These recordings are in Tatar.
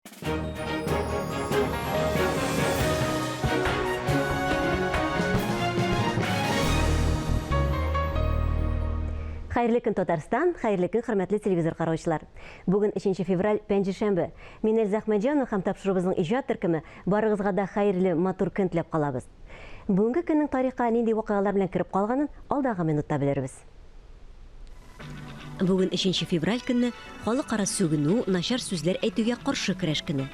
Хәерле көн, Татарстан, хәерле көн, хөрмәтле телевизор караучылар. Бүген 3 февраль, пәнҗешәмбе. Мин Эльза Әхмәтҗанова һәм тапшыруыбызның иҗат төркеме барыгызга да хәерле, матур көн теләп калабыз. Бүгенге көннең тарихка нинди вакыйгалар белән кереп калганын алдагы минутта белербез. Бүген өченче февраль көнне халыкара сүгенү, начар сүзләр әйтүгә каршы көрәш көне.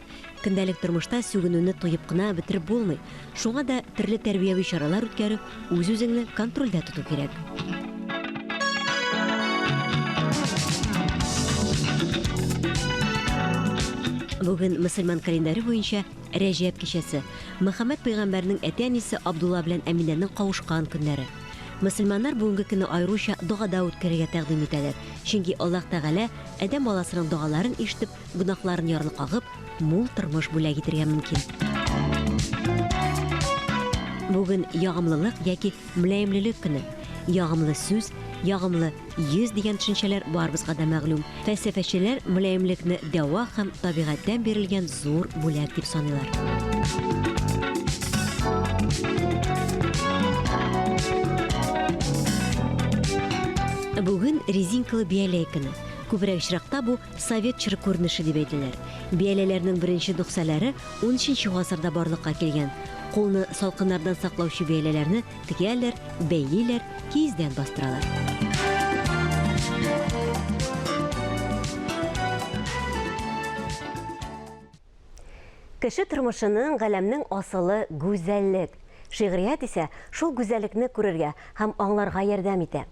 Көндәлек тормышта сүгенүне тоеп кына бетереп булмый. Шуңа да төрле тәрбияви чаралар үткәрү, үз-үзеңне контрольдә тоту кирәк. Бүген мөселман календаре буенча Рәҗәб кичәсе, Мөхәммәд пәйгамбәрнең әти-әнисе Абдулла белән Әминәнең кавышкан көннәре. Мөселманнар бүгенге көнне аеруча догада үткәрергә тәкъдим итәләр, чөнки Аллаһ Тәгалә адәм баласының догаларын ишетеп, гөнаһларын ярлыкагып, мул тормыш бүләк итергә мөмкин. Бүген ягымлылык яки мөлаемлелек көне. Ягымлы сүз, ягымлы йөз дигән төшенчәләр барыбызга да мәгълүм. Фәлсәфәчеләр мөлаемлекне дәва һәм табигатьтән бирелгән зур бүләк дип саныйлар. Бүген резинкалы бияләй көне. Күбрәк очракта бу совет чоры күренеше дип әйтәләр. Бияләйләрнең беренче нөхсәләре унөченче гасырда барлыкка килгән. Кулны салкыннардан саклаучы бияләйләрне Тегәләр, бәйлиләр, киездән бастыралар. Кеше тормышының, галәмнең асылы гүзәллек. Шигърият исә шул гүзәллекне күрергә һәм аңларга ярдәм итә.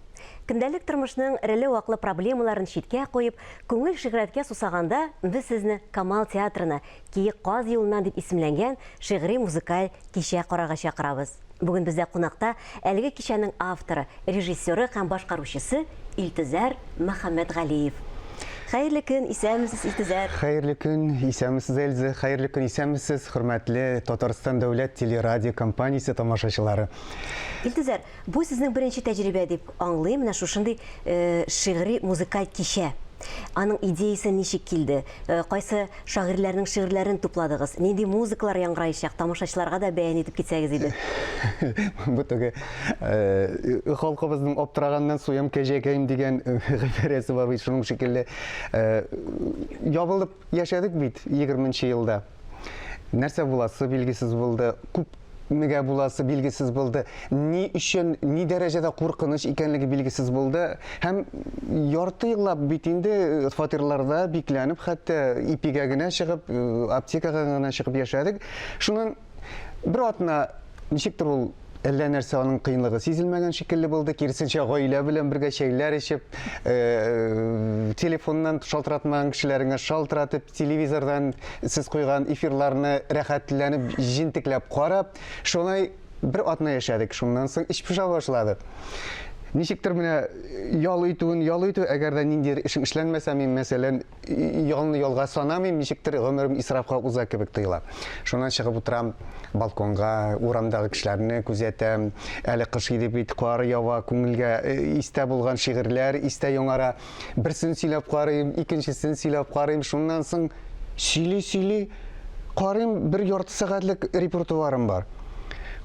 Көндәлек тормышның эреле-ваклы проблемаларын читкә куеп, күңел шигърияткә сусаганда, без сезне Камал театрына Киек каз юлыннан дип исемләнгән шигъри-музыкаль кичә карарга чакырабыз. Бүген бездә кунакта әлеге кичәнең авторы, режиссеры һәм башкаручысы Илтөзәр Мөхәммәтгалиев. Хәерле көн, исәнмесез, Илтөзәр! Хәерле көн, исәнмесез, Эльза! Хәерле көн, исәнмесез, хөрмәтле Татарстан дәүләт телерадиокомпаниясе тамашачылары! Илтөзәр, бу сезнең беренче тәҗрибә дип аңлыйм, менә шушындый шигъри музыкаль кичә. Аның идеясе ничек килде? Кайсы шагыйрьләрнең шигырьләрен тупладыгыз? Нинди музыкалар яңгыраячак? Тамашачыларга да бәян итеп китсәгез иде. Бу теге халкыбызның аптыраганнан суям кәҗәкәем дигән гыйбарәсе бар бит, шуның шикелле ябылып яшәдек бит 20 елда. Нәрсә буласы билгесез булды. Күп мегә буласы билгесез булды. Ни өчен, ни дәрәҗәдә куркыныч икәнлеге билгесез булды. Һәм ярты еллап бит инде фатирларда бикләнеп, хәтта ипигә генә чыгып, аптекага гына чыгып яшәдек. Шуннан бер атна ничектер ул әллә нәрсә аның кыенлыгы сизелмәгән шикелле булды. Киресенчә, гаилә белән бергә чәйләр эчеп, телефоннан шалтыратмаган кешеләреңә шалтыратып, телевизордан сез куйган эфирларны рәхәтләнеп, җентекләп карап, шулай бер атна яшәдек. Шуннан соң эч поша башлады. Ничектер менә ял итүен ял итү, әгәр дә ниндидер эшең эшләнмәсә, мин, мәсәлән, ялны ялга санамыйм, ничектер гомерем исрафка уза кебек тоела. Шуннан чыгып утырам балконга, урамдагы кешеләрне күзәтәм. Әле кыш иде бит, кар ява, күңелгә э, истә булган шигырьләр истә яңара. Берсен сөйләп карыйм, икенчесен сөйләп карыйм. Шуннан соң сөйли-сөйли карыйм, бер ярты сәгатьлек репертуарым бар.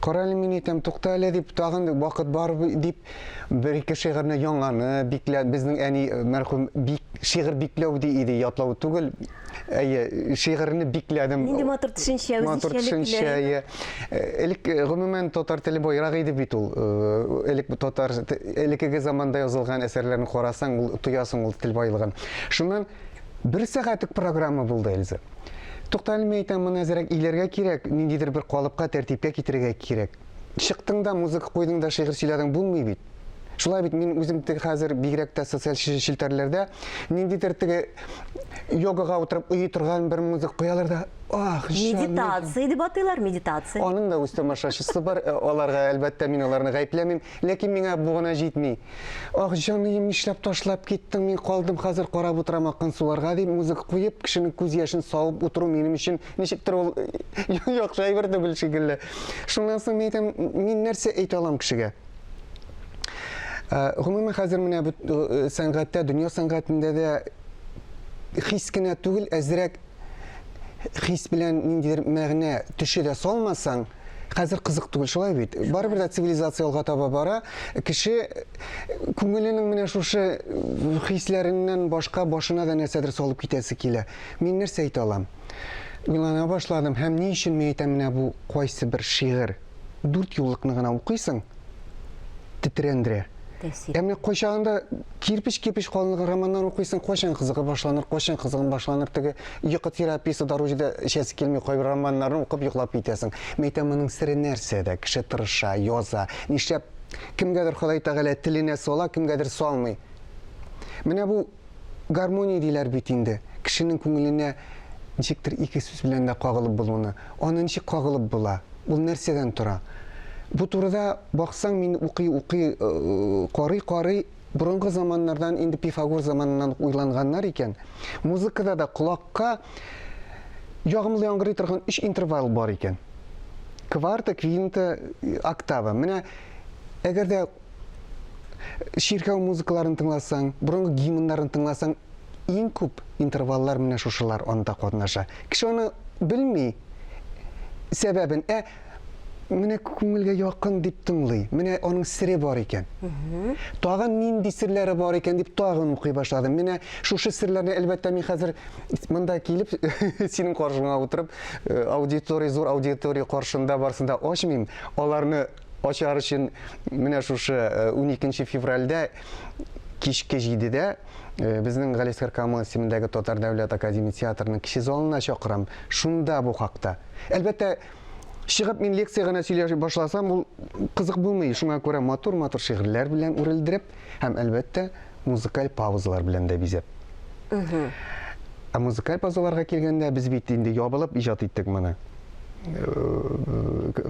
Карале, мин әйтәм, тукта әле дип, тагын вакыт бар дип, Бер-ике шигырьне яңаны биклә, безнең әни э, мәрхүм бик шигырь бикләү ди иде, ятлау түгел. Әйе, шигырьне бикләдем. Нинди матур төшенчә, Матур төшенчә, әйе. Э, элек э, гомумән татар теле байрак иде бит ул. Элек татар элеккеге заманда язылган әсәрләрне карасаң, ул тоясың ул тел байлыгын. Шуннан бер сәгатьлек программа булды, Эльза. Туктале, мин әйтәм, моны әзрәк иләргә кирәк, ниндидер бер калыпка, тәртипкә китерергә кирәк. Чыктың да, музыка куйдың да, шигырь сөйләдең, булмый бит. Шулай бит, мин үзем теге хәзер бигрәк тә социаль челтәрләрдә ниндидер теге йогага утырып уйый торган бер музыка куялар да, ах, Медитация дип атыйлар, медитация. Аның да үз тамашачысы бар, э, аларга әлбәттә мин аларны гаепләмим, ләкин миңа бу гына җитми. Ах, җаныем, нишләп ташлап киттең, мин калдым хәзер карап утырам аккан суларга дип музыка куеп, кешенең күз яшен савып утыру минем өчен ничектер ул яхшы әйбер түгел шикелле. Шуннан соң мин әйтәм, мин нәрсә әйтә алам кешегә? Э, гомумән хәзер менә э, сәнгатьтә, дөнья сәнгатендә дә хис кенә түгел, әзрәк хис белән ниндидер мәгънә төше дә салмасаң, хәзер кызык түгел, шулай бит? Барыбер дә цивилизация алга таба бара. Кеше күңеленең менә шушы хисләреннән башка башына да нәрсәдер салып китәсе килә. Мин нәрсә әйтә алам? Уйлана башладым һәм ни өчен мин әйтәм менә бу кайсы бер шигырь. Дүрт юллыкны гына укыйсың, тетрәндерә. Тәэсир. Ә менә кайчагында кирпеч-кирпеч калынлыгы романнар укыйсың, кайчан кызыгы башланыр, кайчан кызыгын башланыр, теге йокы терапиясе дару да эчәсе килми, кайбер романнарны укып йоклап китәсең. Мин әйтәм, моның сере нәрсәдә? Кеше тырыша, яза. Нишләп кемгәдер Ходай Тәгалә теленә сала, кемгәдер салмый. Менә бу Гармония диләр бит инде, кешенең күңеленә ничектер ике сүз белән дә кагылып булуны. Аны ничек кагылып була? Ул нәрсәдән тора? Бу турыда, баксаң, мин укый-укый, карый-карый, борынгы заманнардан, инде Пифагор заманыннан ук уйланганнар икән. Музыкада да колакка ягымлы яңгырый торган өч интервал бар икән. Кварта, квинта, октава. Менә әгәр дә Чиркәү музыкаларын тыңласаң, борынгы гимннарын тыңласаң, иң күп интерваллар менә шушылар анда катнаша. Кеше аны белми сәбәбен, ә менә күңелгә якын дип тыңлый. Менә аның сере бар икән. Тагын нинди серләре бар икән дип тагын укый башладым. Менә шушы серләрне, әлбәттә, мин хәзер монда килеп, синең каршыңа утырып, э, аудитория, зур аудитория каршында барсын да ачмыйм. Аларны Ачар өчен менә шушы 12 февральдә кичке 7-дә безнең Галиәсгар Камал исемендәге Татар дәүләт академия театрының кече залына чакырам. Шунда бу хакта. Әлбәттә, чыгып мин лекция генә сөйли башласам, ул кызык булмый. Шуңа күрә матур-матур шигырьләр белән үрелдереп һәм, әлбәттә, музыкаль паузалар белән дә бизәп. Ә музыкаль паузаларга килгәндә, без бит инде ябылып иҗат иттек моны.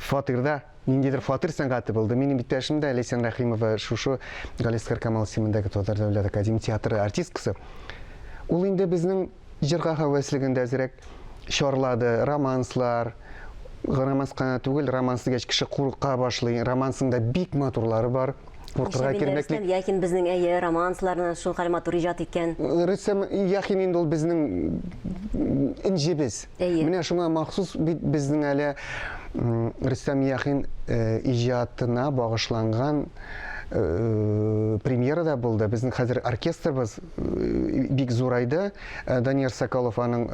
Фатирда ниндидер фатир сәнгате булды. Минем иптәшем дә Ләйсән Рәхимова шушы Галиәсгар Камал исемендәге Татар дәүләт академия театры артисткасы. Ул инде безнең җырга һәвәслеген дә әзрәк чарлады, романслар, романс кына түгел, романс дигәч кеше курка башлый. Романсның да бик матурлары бар. Куркырга кирмәкли. Рөстәм Яхин безнең әйе романсларны шулкадәр матур иҗат иткән. Рөстәм Яхин инде ул безнең энҗебез. Әйе. Менә шуңа махсус бит безнең әле Рөстәм Яхин иҗатына багышланган премьера да булды. Безнең хәзер оркестрыбыз бик зурайды. Данияр Соколов аның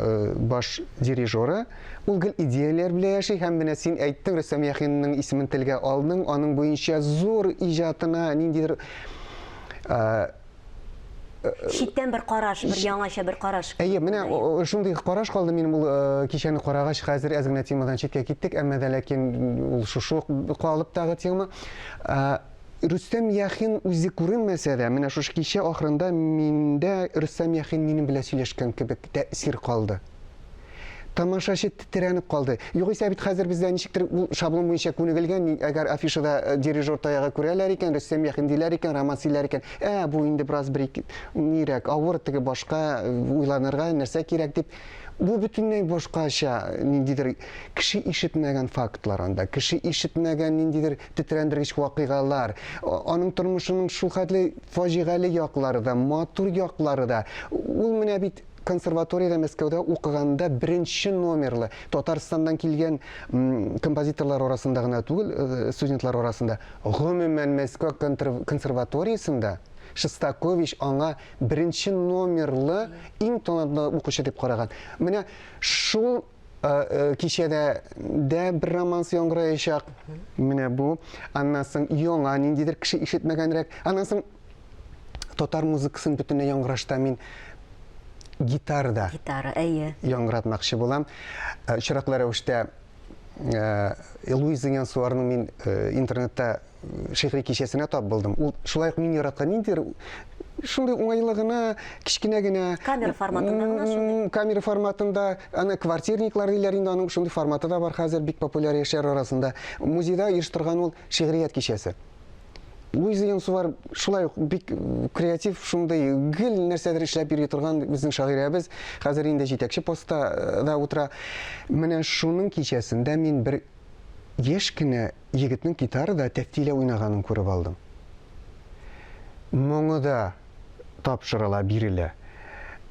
баш дирижеры. Ул гел идеяләр белән яши һәм менә син әйттең, Рөстәм Яхинның исемен телгә алдың, аның буенча зур иҗатына ниндидер Читтән бер караш, бер яңача бер караш. Әйе, менә шундый караш калды минем ул кичәне карагач, хәзер әз генә темадан читкә киттек, әмма дә ләкин ул шушы ук калыптагы тема. Рөстәм Яхин үзе күренмәсә дә, менә шушы кичә ахырында миндә Рөстәм Яхин минем белән сөйләшкән кебек тәэсир калды. Тамашачы тетрәнеп калды. Югыйсә бит хәзер бездә ничектер ул шаблон буенча күнегелгән, әгәр афишада э, дирижер таягы күрәләр икән, Рөстәм Яхин диләр икән, Роман сөйләр икән, ә бу инде бераз бер нирәк, авыр теге башка э, уйланырга нәрсә кирәк дип. Бу бөтенләй башкача ниндидер кеше ишетмәгән фактлар анда, кеше ишетмәгән ниндидер тетрәндергеч вакыйгалар, аның тормышының шулхәтле фаҗигале яклары да, матур яклары да. Ул менә бит Консерваториядә Мәскәүдә укыганда беренче номерлы Татарстаннан килгән композиторлар арасында гына түгел, э, студентлар арасында, гомумән Мәскәү консерваториясендә Шостакович аңа беренче номерлы иң талантлы укучы дип караган. Менә шул э, э, кичәдә дә бер романс яңгыраячак. Менә бу. Аннан соң яңа ниндидер кеше ишетмәгәнрәк. Аннан соң татар музыкасын бөтенләй яңгырашта мин гитарада гитара әйе яңгыратмакчы булам. Э, очраклы рәвештә э, Луиза Янсуарның мин э, интернетта шигъри кичәсенә тап булдым. Ул шулай ук мин яраткан ниндидер шундый уңайлы гына, кечкенә генә камера форматында гына шундый. Камера форматында, аны квартирниклар диләр инде, аның шундый форматы да бар хәзер, бик популяр яшьләр арасында. Музейда оештырган ул шигърият кичәсе. Луиза Янсуар шулай ук бик креатив, шундый гел нәрсәдер эшләп йөри торган безнең шагыйрәбез. Хәзер инде җитәкче постта э, да утыра. Менә шуның кичәсендә мин бер яшь кенә егетнең гитарада тәфтилә уйнаганын күреп алдым. Моңы да тапшырыла, бирелә.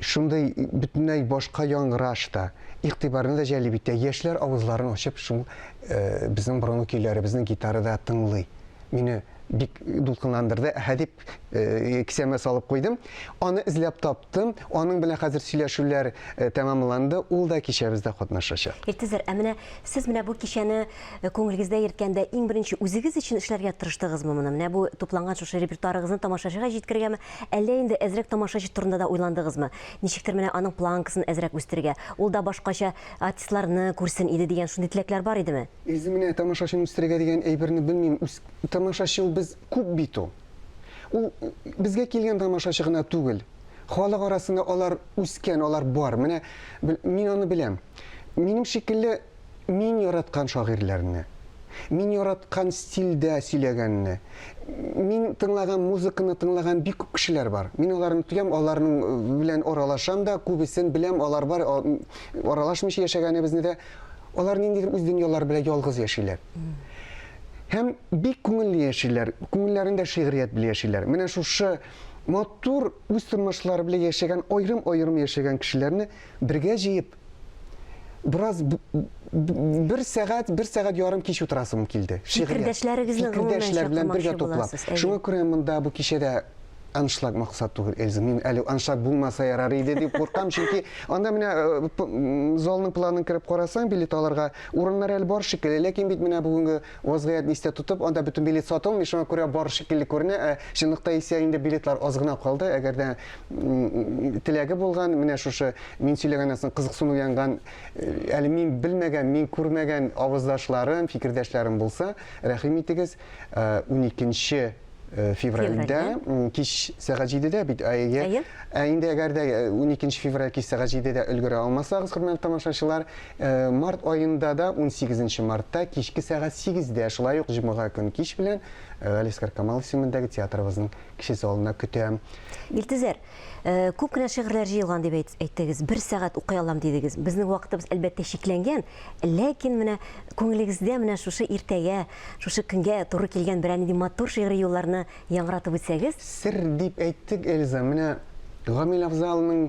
Шундый бөтенләй башка яңгыраш та, игътибарны да җәлеп итә. Яшьләр авызларын ачып шул безнең борынгы көйләребезне гитарада тыңлый. Мине бик дулкынландырды. Әһә дип кесәмә салып куйдым. Аны эзләп таптым. Аның белән хәзер сөйләшүләр тәмамланды. Ул да кичәбездә катнашачак. Илтизар, ә менә сез менә бу кичәне күңелегездә йөрткәндә иң беренче үзегез өчен эшләргә тырыштыгызмы моны? Менә бу тупланган шушы репертуарыгызны тамашачыга җиткерергәме, әллә инде әзрәк тамашачы турында да уйландыгызмы? Ничектер менә аның планкасын әзрәк үстерергә, ул да башкача артистларны күрсен иде дигән шундый теләкләр бар идеме? Үзе менә тамашачыны үстерергә дигән әйберне белмим. Үс, тамашачы ул без күп бит ул. Ул безгә килгән тамашачы гына түгел. Халык арасында алар үскән, алар бар. Менә мин аны беләм. Минем шикелле мин яраткан шагыйрьләрне, мин яраткан стильдә сөйләгәнне, мин тыңлаган музыканы тыңлаган бик күп кешеләр бар. Мин аларны тоям, аларның э, белән аралашам да, күбесен беләм, алар бар, аралашмыйча яшәгәнебезне дә. Алар ниндидер үз дөньялары белән ялгыз яшиләр. Һәм бик күңелле яшиләр, күңелләрендә шигърият белән яшиләр. Менә шушы матур үз тормышлары белән яшәгән, аерым-аерым яшәгән кешеләрне бергә җыеп, бераз бер сәгать, бер сәгать ярым кич утырасым килде. Фикердәшләрегезне фикердәшләр белән бергә туплап. Шуңа күрә монда бу кичәдә аншлаг максат түгел, Эльза. Мин әле аншлаг булмаса ярар иде дип куркам, чөнки анда менә э, залның планын кереп карасаң, билет алырга урыннар әле бар шикелле, ләкин бит менә бүгенге вазгыятьне истә тотып, анда бөтен билет сатылмый, шуңа күрә бар шикелле күренә, ә чынлыкта исә инде билетлар аз гына калды. Әгәр дә теләге булган, менә шушы мин сөйләгәннән соң кызыксыну янган, э, әле мин белмәгән, мин күрмәгән авыздашларым, фикердәшләрем булса, рәхим итегез, 12 э, февральдә кич сәгать 7-дә бит әйе. Ә инде әгәр дә 12 февраль кич сәгать 7-дә өлгерә алмасагыз, хөрмәтле тамашачылар, март аенда да 18 мартта кичке сәгать 8-дә шулай ук җомга көн кич белән Галиәсгар Камал исемендәге театрыбызның кече залына көтәм. Илтизәр, күп кенә шигырьләр җыелган дип әйттегез, бер сәгать укый алам дидегез. Безнең вакытыбыз, әлбәттә, чикләнгән, ләкин менә күңелегездә менә шушы иртәгә, шушы көнгә туры килгән берәр нинди матур шигъри юлларны яңгыратып үтсәгез. Сер дип әйттек, Эльза. Менә Гамил Афзалның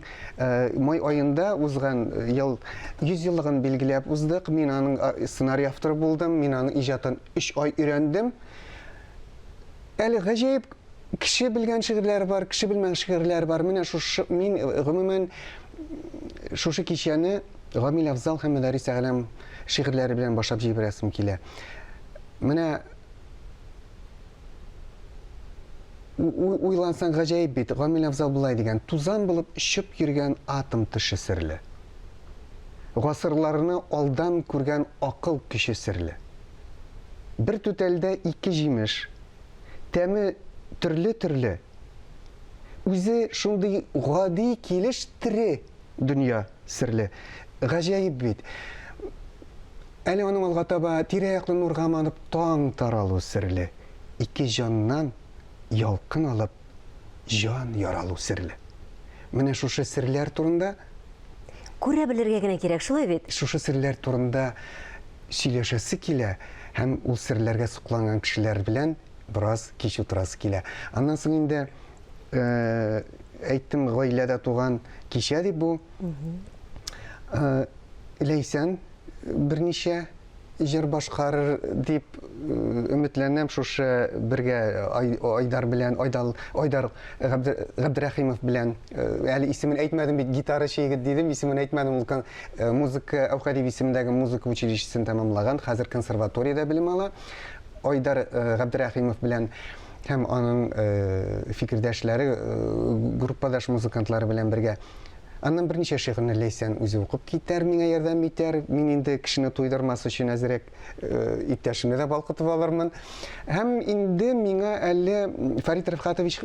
май аенда узган ел 100 еллыгын билгеләп уздык. Мин аның сценарий авторы булдым, мин аның иҗатын өч ай өйрәндем. Әле гаҗәеп кеше белгән шигырьләр бар, кеше белмәгән шигырьләр бар. Менә шушы мин гомумән шушы кичәне Гамил Афзал һәм Мөдәррис Әгъләм шигырьләре белән башлап җибәрәсем килә. Менә уйлансаң гаҗәеп бит. Гамил Афзал болай дигән: "Тузан булып очып йөргән атом төше серле. Гасырларны алдан күргән акыл көче серле. Бер түтәлдә ике җимеш, тәме төрле-төрле. Үзе шундый гади килеш тере дөнья серле. Гаҗәеп бит. Әле аның алга таба тирә-якны нурга манып таң таралу серле. Ике җаннан ялкын алып җан яралу серле. Менә шушы серләр турында Күрә белергә генә кирәк, шулай бит? Шушы серләр турында сөйләшәсе килә һәм ул серләргә сокланган кешеләр белән бераз кич утырасы килә. Аннан соң инде әйттем, гаиләдә туган кичә дип бу. Ләйсән берничә җыр башкарыр дип өметләнәм шушы бергә Айдар белән, Айдал, Айдар Габдрәхимов белән. Әле исемен әйтмәдем бит, гитарачы егет дидем, исемен әйтмәдем. Ул музыка Әүхәдиев исемендәге музыка училищесын тәмамлаган, хәзер консерваториядә белем ала. Айдар Габдрәхимов белән һәм аның фикердәшләре, группадаш музыкантлары белән бергә. Аннан берничә шигырьне Ләйсән үзе укып китәр, миңа ярдәм итәр. Мин инде кешене туйдырмас өчен әзрәк иптәшемне дә балкытып алырмын. Һәм инде миңа әле Фәрит Рәфкатович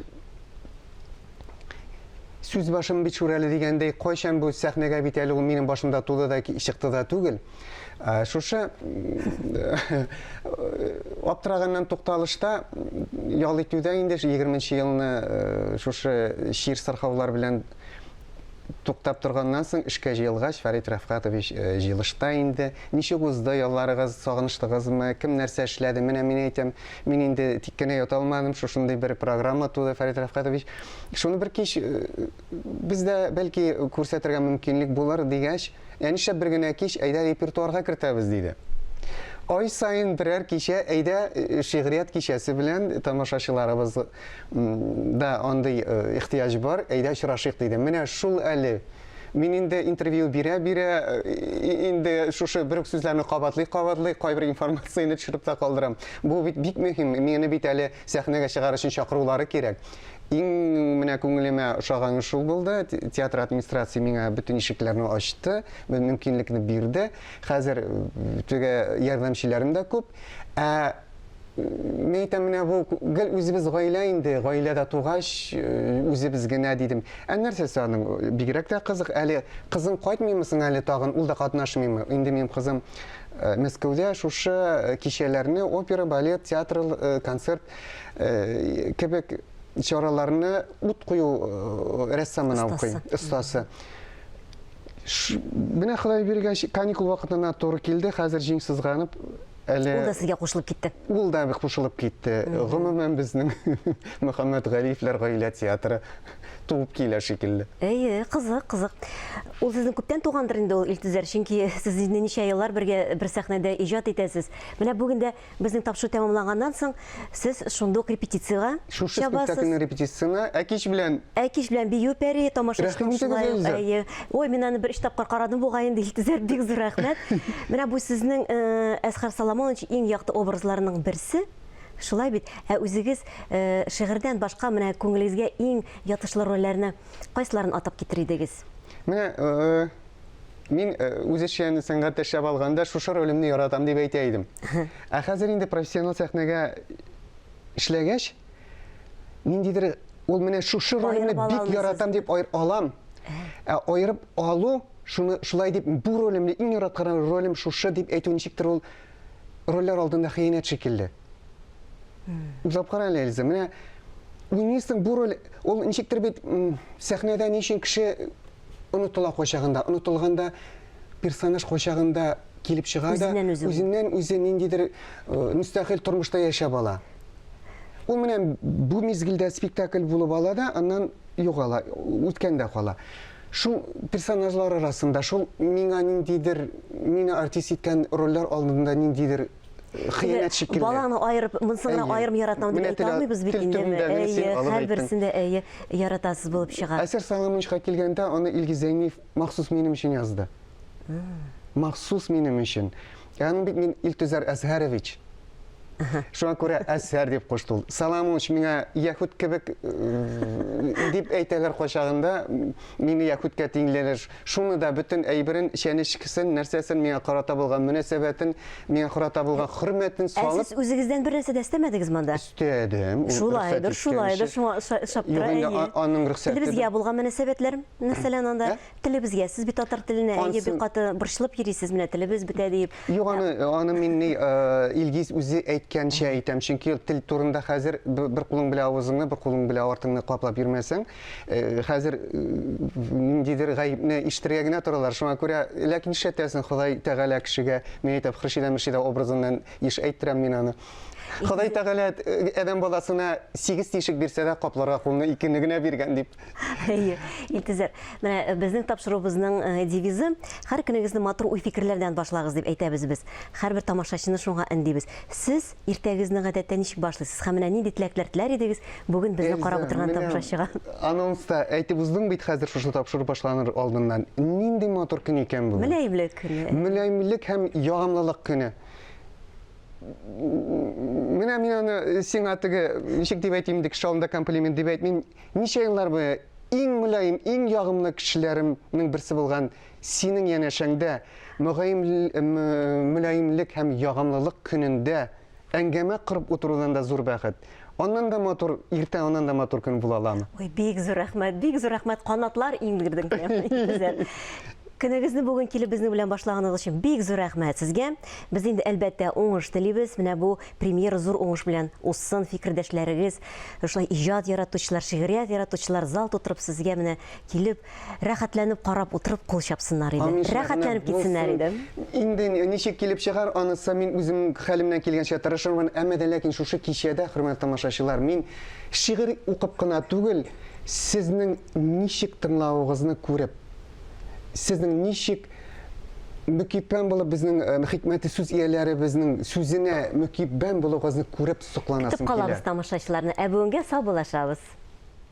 сүз башым бит шүрәле дигәндәй, кайчан бу сәхнәгә бит әле ул минем башымда туды да чыкты да түгел. Шушы аптыраганнан тукталышта ял итүдә инде 20 елны шушы чир сырхаулар белән. туктап торганнан соң, эшкә җыелгач, Фәрит Рәфкатович җыелышта инде, ничек узды ялларыгыз, сагыныштыгызмы, кем нәрсә эшләде, менә мин әйтәм, мин инде тик кенә ята алмадым, шушындый бер программа туды, Фәрит Рәфкатович. Шуны бер кич бездә бәлки күрсәтергә мөмкинлек булыр дигәч, ә нишләп бер генә кич, әйдә репертуарга кертәбез, диде. Ай саен берәр кичә, әйдә шигърият кичәсе белән тамашачыларыбыз да андый ихтыяҗ бар, әйдә очрашыйк, диде. Менә шул әле. Мин инде интервью бирә-бирә, инде шушы бер үк сүзләрне кабатлый-кабатлый, кайбер информацияне төшереп тә калдырам. Бу бит бик мөһим. Мине бит әле сәхнәгә чыгар өчен чакырулары кирәк. Иң менә күңелемә ошаганы шул булды. Театр администрация миңа бөтен ишекләрне ачты, мөмкинлекне бирде. Хәзер теге ярдәмчеләрем дә күп. Ә Мин әйтәм, менә бу гел үзебез гаилә инде, гаиләдә тугач, үзебез генә дидем. Ә нәрсәсе аның? Бигрәк тә кызык. Әле кызың кайтмыймы соң әле тагын, ул да катнашмыймы? Инде минем кызым Мәскәүдә шушы кичәләрне, опера, балет, театр, концерт кебек чараларны ут кую рәссамына укый, остасы. Менә Ходай биргәч, каникул вакытына туры килде, хәзер җиң сызганып, Әле Ул да сезгә кушылып китте. Ул да кушылып китте. Гомумән безнең Мөхәммәт Галиевләр гаилә театры туып килә шикелле. Әйе, кызык, кызык. Ул сезнең күптән тугандыр инде ул Илтөзәр, чөнки сез инде ничә еллар бергә бер сәхнәдә иҗат итәсез. Менә бүген дә безнең тапшыру тәмамланганнан соң сез шундук репетициягә Шушы спектакльнең репетициясенә, ә кич белән Ә кич белән бию пәрие тамашачының шулай ук, әйе. Ой, мин аны бер өч тапкыр карадым бугай инде, Илтөзәр, бик зур рәхмәт. Менә бу сезнең Әсхәр Соломонович иң якты образларының берсе. Шулай бит? Ә үзегез шигырьдән башка менә күңелегезгә иң ятышлы рольләрне кайсыларын атап китерер идегез? Менә мин үзешчән сәнгатьтә эшләп алганда шушы ролемне яратам дип әйтә идем. Ә хәзер инде профессионал сәхнәгә эшләгәч, ниндидер ул менә шушы ролемне бик яратам дип аер алам. Ә аерып алу, шуны шулай дип бу ролемне иң яраткан ролем шушы дип әйтү ничектер ул рольләр алдында хыянәт шикелле. Уйлап кара әле, Эльза, менә уйныйсың бу роль, ул ничектер бит сәхнәдә ни өчен кеше онытыла кайчагында, онытылганда персонаж кайчагында килеп чыга да, үзеннән үзе ниндидер мөстәкыйль тормышта яшәп ала. Ул менә бу мизгелдә спектакль булып ала да, аннан югала, үткәндә кала. Шул персонажлар арасында, шул миңа ниндидер, мине артист иткән рольләр алдында ниндидер хыянәт шикелле. Баланы аерып, монысын гына аерым яратам дип әйтә алмыйбыз бит инде. Әйе, һәрберсен дә әйе, яратасыз булып чыга. Әсәр Саламовичка килгәндә, аны Илгиз Зәйниев махсус минем өчен язды. Махсус минем өчен. Ә аның бит мин Илтөзәр Әзһәрович. Шуңа күрә Әзһәр дип кушты ул. Саламович миңа яһүд кебек дип әйтәләр кайчагында, мине яһүдкә тиңлиләр. Шуны да бөтен әйберен, чәнечкесен, нәрсәсен миңа карата булган мөнәсәбәтен, миңа карата булган хөрмәтен салып. Ә сез үзегездән бер нәрсә дә өстәмәдегез монда? Өстәдем. Шулайдыр, шулайдыр, шуңа ошап тора. Юк инде, аның рөхсәте. Телебезгә булган мөнәсәбәтләр, мәсәлән, анда. Телебезгә, сез бит татар теленә әйе бик каты борчылып йөрисез, менә телебез бетә диеп. Юк, аны, аны мин ни, Илгиз үзе әйткәнчә әйтәм, чөнки тел турында хәзер бер кулың белән авызыңны, бер кулың белән артыңны каплап йөрмәсәң, хәзер ниндидер гаепне ишетергә генә торалар. Шуңа күрә, ләкин нишләтәсең, Ходай Тәгалә кешегә, мин әйтәм, Хөршидә Мөршидә образыннан еш әйттерәм мин аны. Ходай Тәгалә адәм баласына сигез тишек бирсә дә, капларга кулны икене генә биргән дип. Әйе, Илтизәр. Менә э, безнең тапшыруыбызның э, девизы һәр көнегезне матур уй-фикерләрдән башлагыз дип әйтәбез без. Һәрбер тамашачыны шуңа өндибез. Сез иртәгезне гадәттә ничек башлыйсыз һәм менә нинди теләкләр теләр идегез бүген безне карап утырган тамашачыга? Анонста әйтеп уздың бит хәзер шушы тапшыру башланыр алдыннан. Нинди матур көн икән бүген. Мөлаемлек көне. Мөлаемлек һәм ягымлылык көне. Менә мин аны э, сиңа теге ничек дип әйтим инде кеше алдында комплимент дип әйтмим. Ничә еллар буе иң мөлаем, иң ягымлы кешеләремнең берсе булган синең янәшәңдә мөгаем мөлаемлек һәм ягымлылык көнендә әңгәмә корып утырудан да зур бәхет. Аннан да матур иртә, аннан да матур көн була аламы? Ой, бик зур рәхмәт, бик зур рәхмәт. Канатлар иңдердең. Көнегезне бүген килеп безнең белән башлаганыгыз өчен бик зур рәхмәт сезгә. Без инде, әлбәттә, уңыш телибез. Менә бу премьера зур уңыш белән узсын. Фикердәшләрегез, шулай иҗат яратучылар, шигърият яратучылар зал тутырып сезгә менә килеп, рәхәтләнеп карап утырып кул чапсыннар иде. Амин, шулай гына Рәхәтләнеп китсеннәр булсын. иде. Инде ничек килеп чыгар, анысы мин үзем хәлемнән килгәнчә тырышырмын. Әмма дә ләкин шушы кичәдә, хөрмәтле тамашачылар, мин шигырь укып кына түгел, сезнең ничек тыңлавыгызны күреп, сезнең ничек мөкиббән булып безнең э, хикмәтле сүз ияләребезнең сүзенә мөкиббән булуыгызны күреп Көтеп сокланасым калабыз килә. тамашачыларны. Ә бүгенгә саубуллашабыз.